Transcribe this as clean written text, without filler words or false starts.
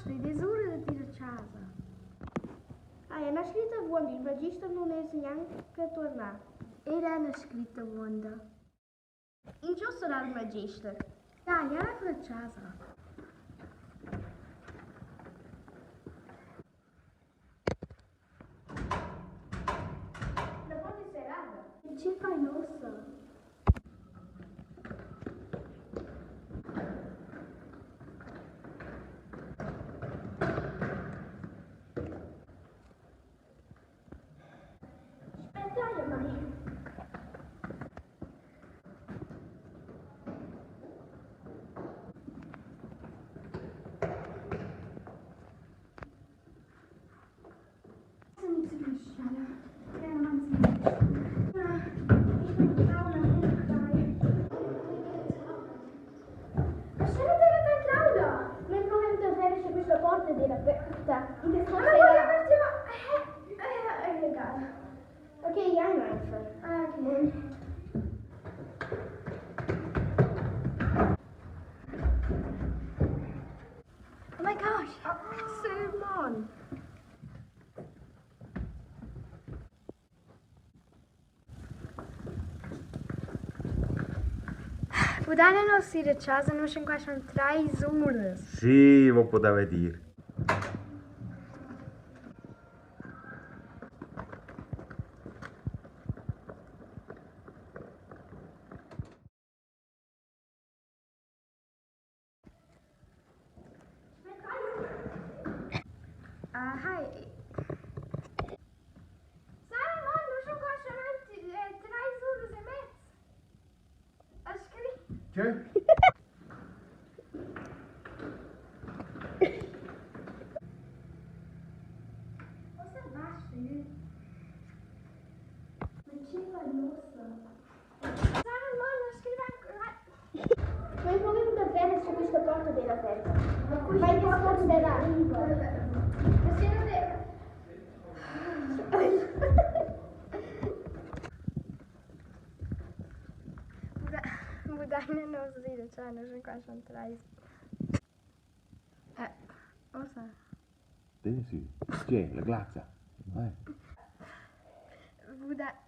Basta, id es ura dad ir a chasa. Ah, eu n'ha scrit avuonda, il magister nun es gnanca tuornà. Eir eu n'ha scrit avuonda. Ingio sarà il magister? Dai, gnanca a chasa. La porta es serrada. E che fain uossa? Spettai a mai. Questa porta era aperta. Ok, jag einfach. Ah, okay. Oh my gosh, Simon! Pudaina nus ir a chasa nus in qua schon trais uras. Sì, vo pudeva dir. Uh, hi. Simon, nus schon qua schon trais uras e mez. Che? Uossa basta. Ma che fain uossa? Ma il problem da vera è questa porta della aperta. Ma il porta della Ma se non è... Budaina nus ir a chasa, nus qua schon trais. Uossa. Desi, tge, la glazza. Vai. Buda...